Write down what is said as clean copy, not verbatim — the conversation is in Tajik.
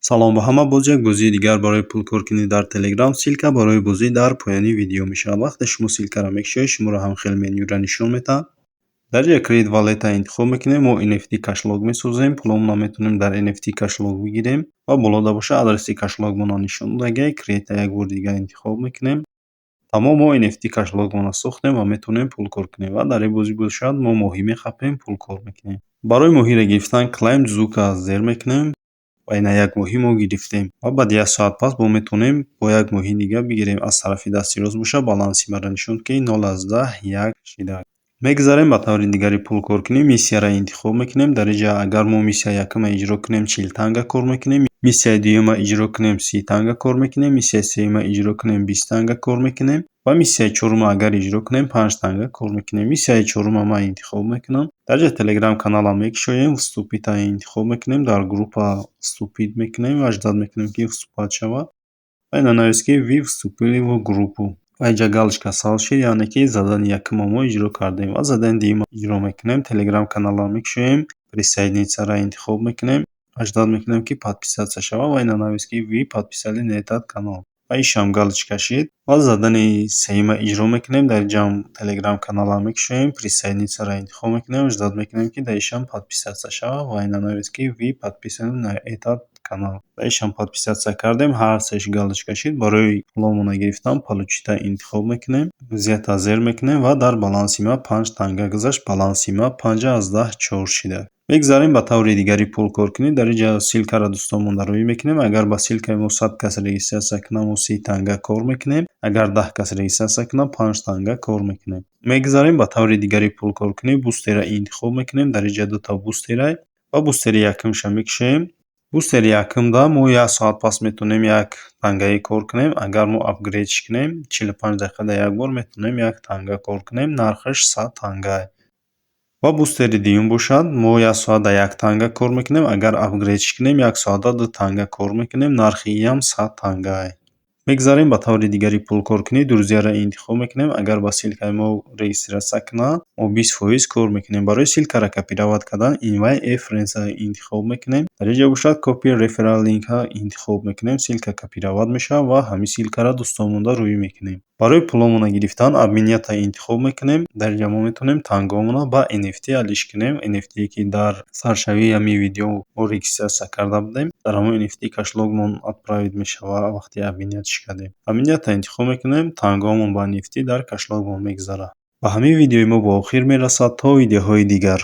Салом ба ҳама! Боз як бозии дигар барои пулкоркунӣ дар Телеграм. Ссылка барои бозӣ дар поёни видео мешавад. Вақте шумо ссылкаро мекушоед, шуморо ҳам хел менюро нишон медиҳад. Дар ҷои Create Wallet интихоб мекунем. Мо NFT кошелёк месозем. Пуломонро метавонем дар NFT кошелёк бигирем ва болода боша, адреси кошелёкмонро нишон додагиай. Create як бори дигар интихоб мекунем. Тамом, мо NFT кошелёкмонро сохтем ва метавонем пул кор кунем. Ва дар ин бозӣ бошад, мо моҳӣ мехапем, пул кор мекунем. Барои моҳиро гирифтан Claim Zuka зер мекунем ва ина як моҳӣ мо гирифтем. Ва баъди як соат пас мо метавонем бо як моҳи дига бигирем. Аз тарафи дасти рост боша, баланси маро нишон ки 0,1 шида. Мегзарем ба таври дигари пулкоркунӣ. Миссияро интихоб мекунем. Дар ин ҷа агар мо миссияи якума иҷро кунем, 40 танга кор мекунем, миссияи дуюма иҷро кунем, 30 танга кор мекунем, миссияи сеюма иҷро кунем, 20 танга кор мекунем ва миссияи чорума агар иҷро кунем, 5 танга кор мекунем. Миссияи чорума ман интихоб мекунам. Дар ҷои Телеграм каналам мекушоем, вступить интихоб мекунем, дар группа вступить мекунем ва ждать мекунем, ки вступать шавад. Ва ина навист, ки вы вступили в группу. Ва инҷа галочка сабз шид, яъне ки задани якума мо иҷро кардем. Ва задани дуюма иҷро мекунем. Телеграм каналам мекушоем, присоединиться интихоб мекунем ва ждать мекунем, ки подписаться шавад. Ва ина навист, ки вы подписали на этот канал. Ва ишам галочка шид. Ва задани сеюма иҷро мекунем. Дар инҷаам Телеграм каналам мекушоем, присоединиться интихоб мекунем, ждать мекунем, ки дар ишам подписаться шавад. Ва ина навист, ки вы подписаны на этот канал. Ва ишам подписаться кардем, ҳар сеш галочка шид. Барои пуломонро гирифтан получить интихоб мекунем, взять зер мекунем ва дар баланси ма 5 танга гузашт. Баланси ма 5,4 шида. Мегзарем ба таври дигари пулкоркунӣ. Дар ин ҷа ссылкаро дӯстонмон рӯй мекунем. Агар ба ссылкаи мо 100 кас регистрация кунад, мо 30 танга кор мекунем. Агар 10 кас регистрация кунад, 5 танга кор мекунем. Мегзарем ба таври дигари пулкоркунӣ. Бустерро интихоб мекунем. Дар ин ҷа дута бустерай ва бустери якумша мекушоем. Бустери якумда мо як соат пас метавонем як тангаӣ кор кунем. Агар мо апгрейдш кунем, 45 дақиқада як бор метавонем як танга кор кунем. Нархаш 100 танга. Ва бустери дуюм бошад, мо як соатда як танга кор мекунем. Агар апгрейдш кунем, як соатда ду танга кор мекунем. Нархи иам 100 танга. Мегзарем ба таври дигари пулкоркунӣ. Друзьяро интихоб мекунем. Агар ба ссылкаи мо регистрация кунад, мо 20% кор мекунем. Барои ссылкаро копировать кардан Invite a Friend интихоб мекунем. Дар ин ҷо бошад, Copy Referral Link интихоб мекунем. Ссылка копировать мешавад ва ҳамин ссылкаро дӯстонмонда рӯй мекунем. Барои пуломонро гирифтан обменять интихоб мекунем. Дар ин ҷо мо метавонем тангаҳомонро ба NFT алиш кунем. NFT ки дар саршавии ҳамин видео мо регистрация карда будем, дар ҳамон NFT кошелёкмон отправить мешавад, вақте обменять кардем. Обменять интихоб мекунем, тангаҳомон ба NFT дар кошелёкмон мегузарад. Ба ҳамин видеои мо ба охир мерасад. То видеоҳои дигар.